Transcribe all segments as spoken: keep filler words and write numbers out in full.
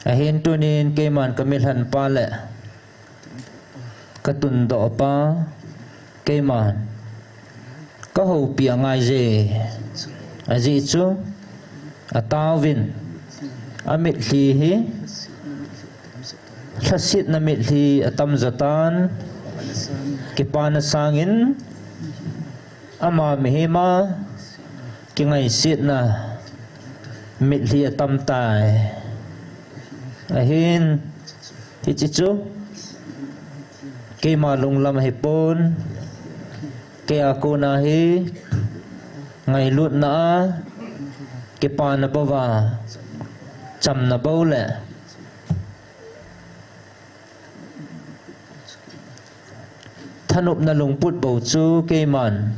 Ahin tunin keiman ka milhan pa le ka tundoh pa, keiman ka houpi angai je. Ajeh chu ataovin amitlhi hi lhasetna mitlhi atamjo tan, kipana sangin ama mihem a kingaisetna mitlhi atamtai. Ahin, hiche chu keima lunglam ahipon, kei a kona hi ngailutna a kipana bouva chamna bou le thanopna lungput bou chu keiman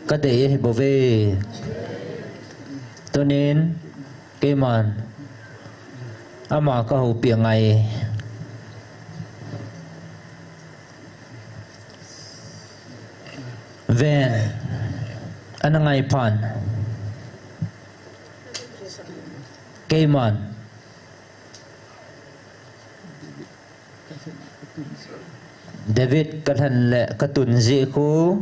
kadei ahibouve. Tunin keiman ama ka houpi angai. Ven, ana ngai phan. Keiman David kalhen le katun jeh khu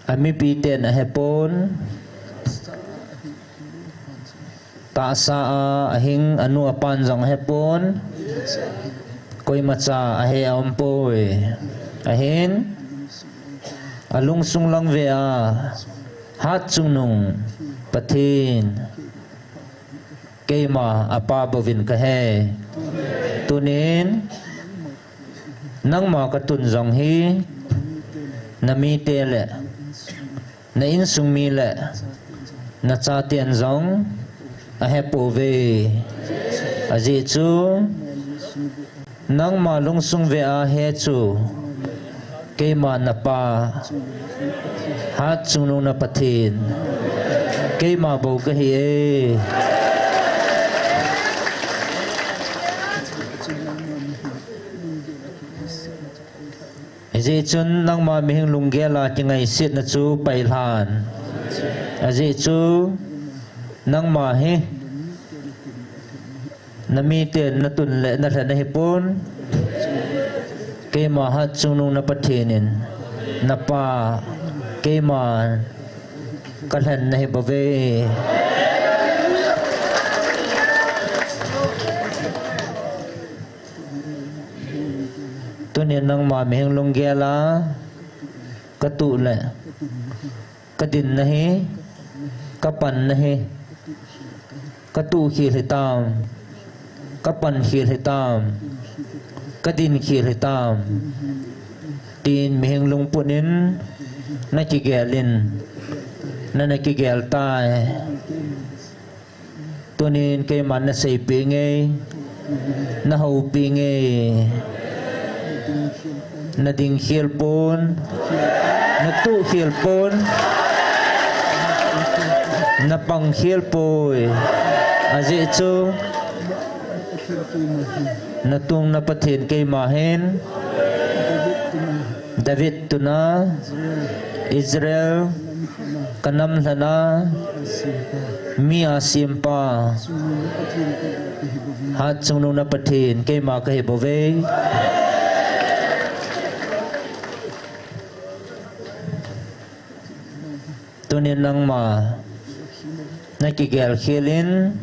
amipiten ahepon, tahsa a ahing anu apan jong ahepon, koimacha ahe aumpoi. Ahin alungsung lang vea Hatchungnung Pathen keima apa bouvin kahe. Tunin nangma katun jong hi namite le na insung mi le nachaten jong ahepouve. Ajeh chu nangma lungsung vea he chu keima napa, Hatchungnung na Pathen keima bou kahi e. Hijeh chun nangma mihem lunggel a kingaisetna chu pailhan. Ajeh chu nangma hi namiten natun le nalhen ahipon, keima Hatchungnung na Pathen in napa keima kalhen nahibouve. Tunin nangma mihem lunggel a katuh le kadinna hi, kapanna hi, katuh khel hitam, kapan khel hitam, kadin khel hitam, tin mihem lungput in nakigel in, nana kigel tai. Tunin keiman naseipeh inge, nahoupeh inge, nading khel pon, natuh khel pon, napang khel poi. Ajeh chu natungna Pathen keima hin David tuna Israel kanam lhana mi a sempa Hatchungnung na Pathen keima kahibouve. Tunin nangma nakigel khel in,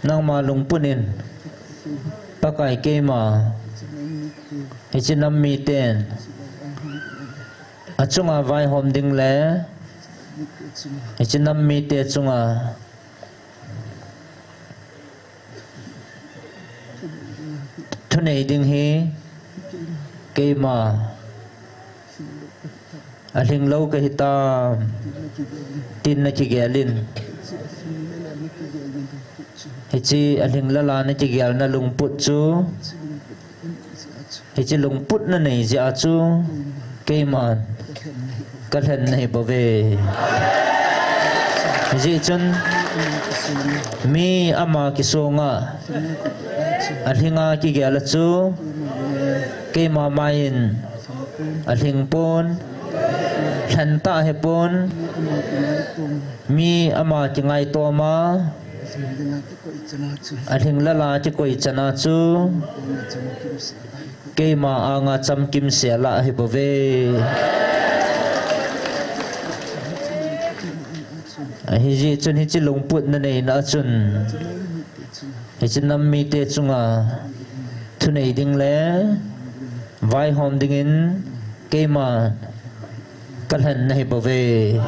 nangma lungput in Pakai keima hiche nam miten achunga vaihom ding le hiche nam mite chunga thunei ding hi keima alhinglou kahitam, tin nakigel in. Hiche alhinglel a nakigelna lungput chu, hiche lungput nanei jeh a chu keiman kalhen nahibouve. Hijeh chun mi ama kisonga alhinga kigel a chu keima mai in alhing pon, lhen tah hipon, mi ama kingaitoma Alhinglel a kikoi chana chu keima anga chamkimsel a ahibouve. Ahijeh chun hiche lungput naneina a chun hiche nam mite chunga thunei ding le vaihom dingin keima kalhen nahibouve.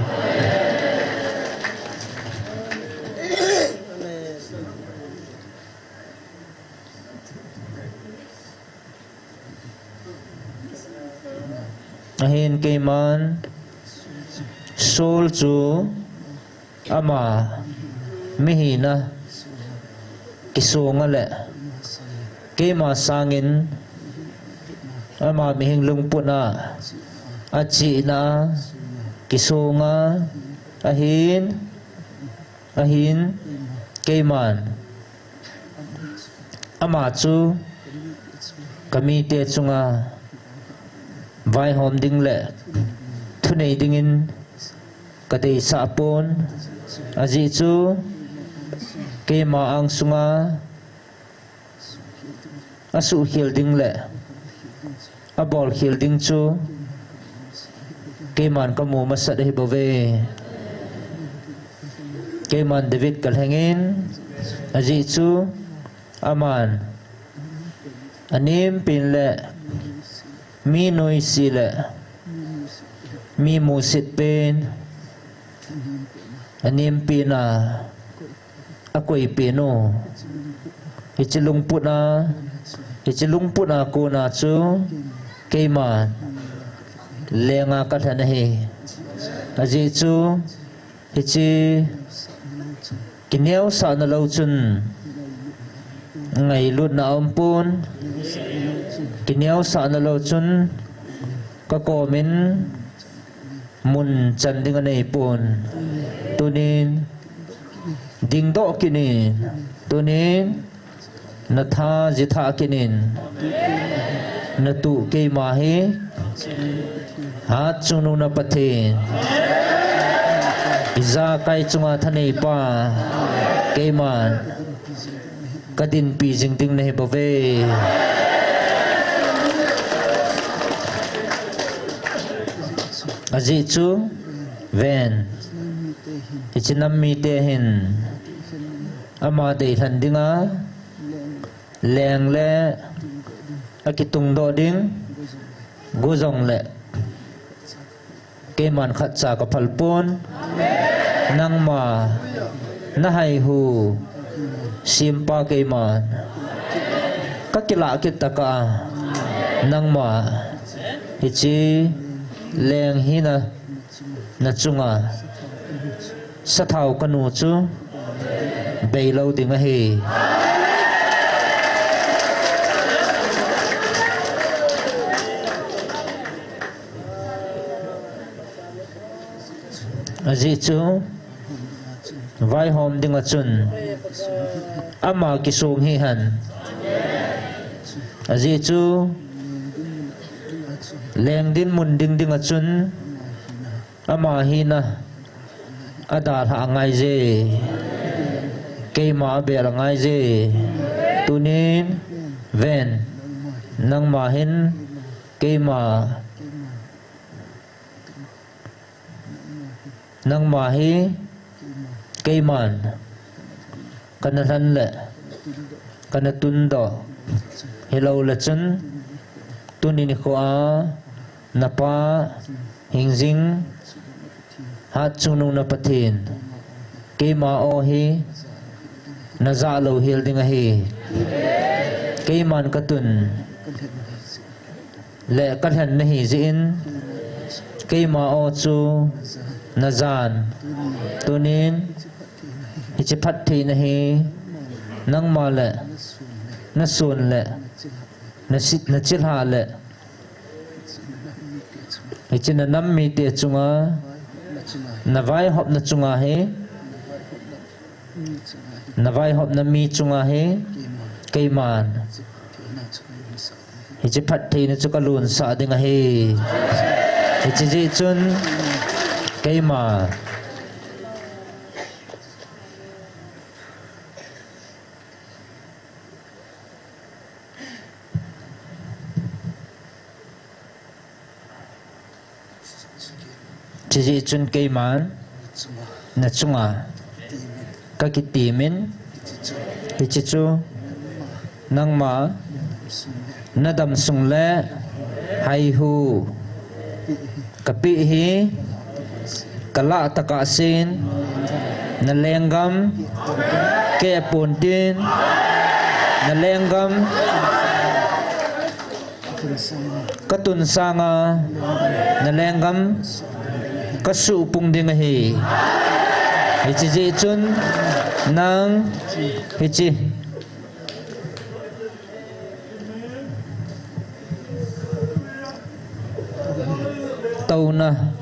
Ahin keiman Saul chu ama mihina kisonga le keima sangin ama mihing lungputna achihna kisonga ahin, ahin keiman ama chu kamite chunga vaihom ding le thunei dingin kadeisah pon, ajeh chu keima angsunga asuhkhel ding le abolkhel ding chu keiman kamu masat ahibouve. Keiman David kalhengin, ajeh chu aman anempin le mi noise le mi musit pen anempin a akoipenu. Hiche lungputna, hiche lungputna kona chu keima lenga kalhen ahi. Ajeh chu hiche kineosahna lou chun ngailutna aumpon, kineosahna lou chun kakomin munchan ding aneipon. Tunin dingdoh kit in, tunin natha jithah kit in, natuh keima hi Hatchungnung na Pathen, ijakai chunga thaneipa keiman kadinpi jing ding nahibouve. Ajeh chu ven, hiche nam mite hin ama deilhen dinga leng le akitungdoh ding go jongle keiman khatcha kaphal pon. Nangma nahaihu sempa keiman kakilah kit tokah a nangma hiche leng hina nachunga sathao kanu chu beilou ding ahi. Ajeh chu vaihom dinga chun ama kisong hihen. Ajeh chu leng dinmun ding dinga chun ama hina adalhah angaije, keima abel angaije. Tunin ven, nangma hin keima, nangma hi keiman kana lhen le kana tundoh hiloule chun tuni nikhoa napa hingjing Hatchungnung na Pathen, keima aw hi najah louhel ding ahi. Keiman katun le kalhen nahi jeh in keima aw chu najan. Tunin hiche phattheina hi nangma le nasun le nachilhah le hiche nanam mite chunga navaihopna chunga hi navaihopna mi chunga hi keiman hiche phattheina chu kalonsah ding ahi. Hiche jeh chun keima Chijeh chun keiman nachunga kakitimin, hiche chu nangma nadamsung le haihu kapeh hi, kalah tokah sen, nalenggam keh pontin, nalenggam katun sanga, nalenggam kasuhpung ding ahi. Hiche jeh chun nang hiche touna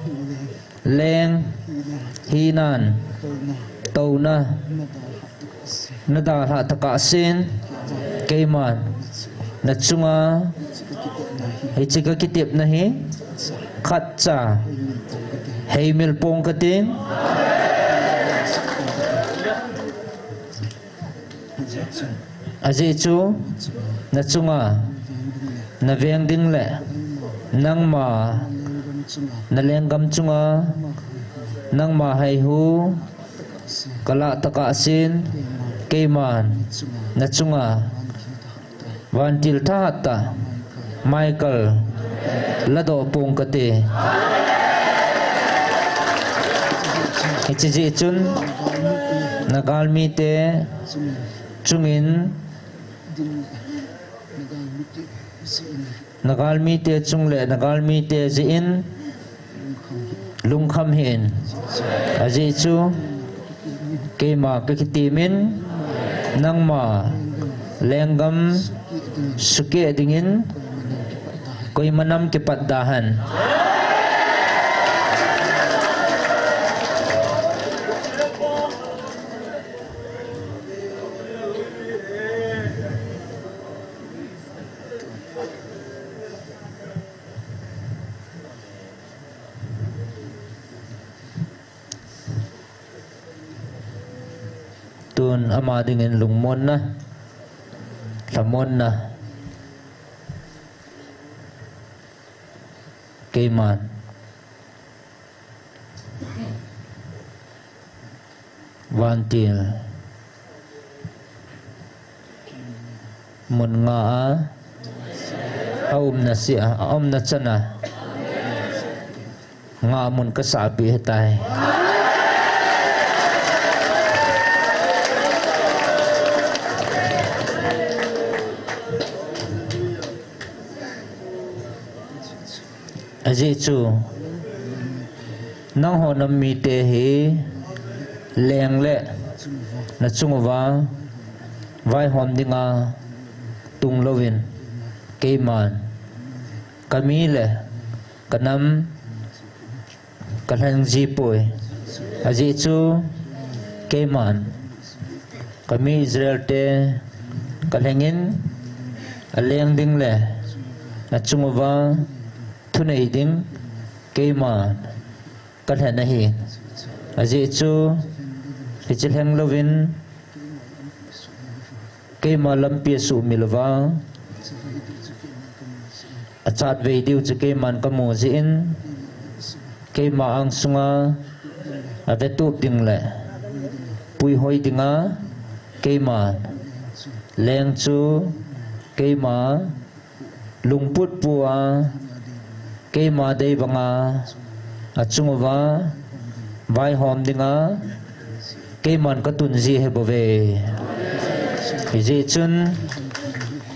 leng hinan, touna nadalhah tokah sen, keiman nachunga hiche kakitepna hi khatcha heimil pong katin, ajeh chu nachunga naveng ding le nangma nalenggam chunga nangma haihu kalah tokah sen, keiman nachunga vantil thahat tah Michael ladoh pong kate. Hiche jeh chun nagalmite chungin nagalmite chung le nagalmite jeh in lungkham hih in. Ajeh chu keima kakitimin nangma lenggam sukeh dingin koima nam kipat da hen. Tun ama dingin lungmonna, lhamonna, keiman vantil mun nga a aumna sia, aumna chana nga mun kasahpeh ahitai. Ajeh chu nangho nam mite hi leng le nachung uva vaihom dinga tung louvin keiman kami le kanam kalheng jipoi. Ajeh chu keiman kami Israel te kalhengin aleng ding le achung uva thunei ding keiman kalhen ahi. Ajeh chu hiche lheng louvin keima lampi asuhmil uva achatvei diu chu keiman kamu jeh in keima angsunga avetup ding le puihoi dinga keiman leng chu keima lungput pua keima dei banga achung uva vaihom dinga keiman katun ji ahi bouve. Hijeh chun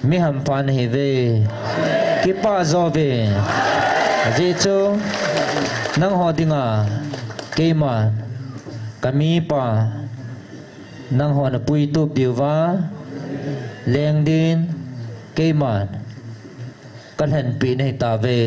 mi hampha nahiuve, kipah jo uve. Ajeh chu nangho dinga keiman kamipa nanghon apuitup diuva leng din keiman kalhenpeh nahitauve.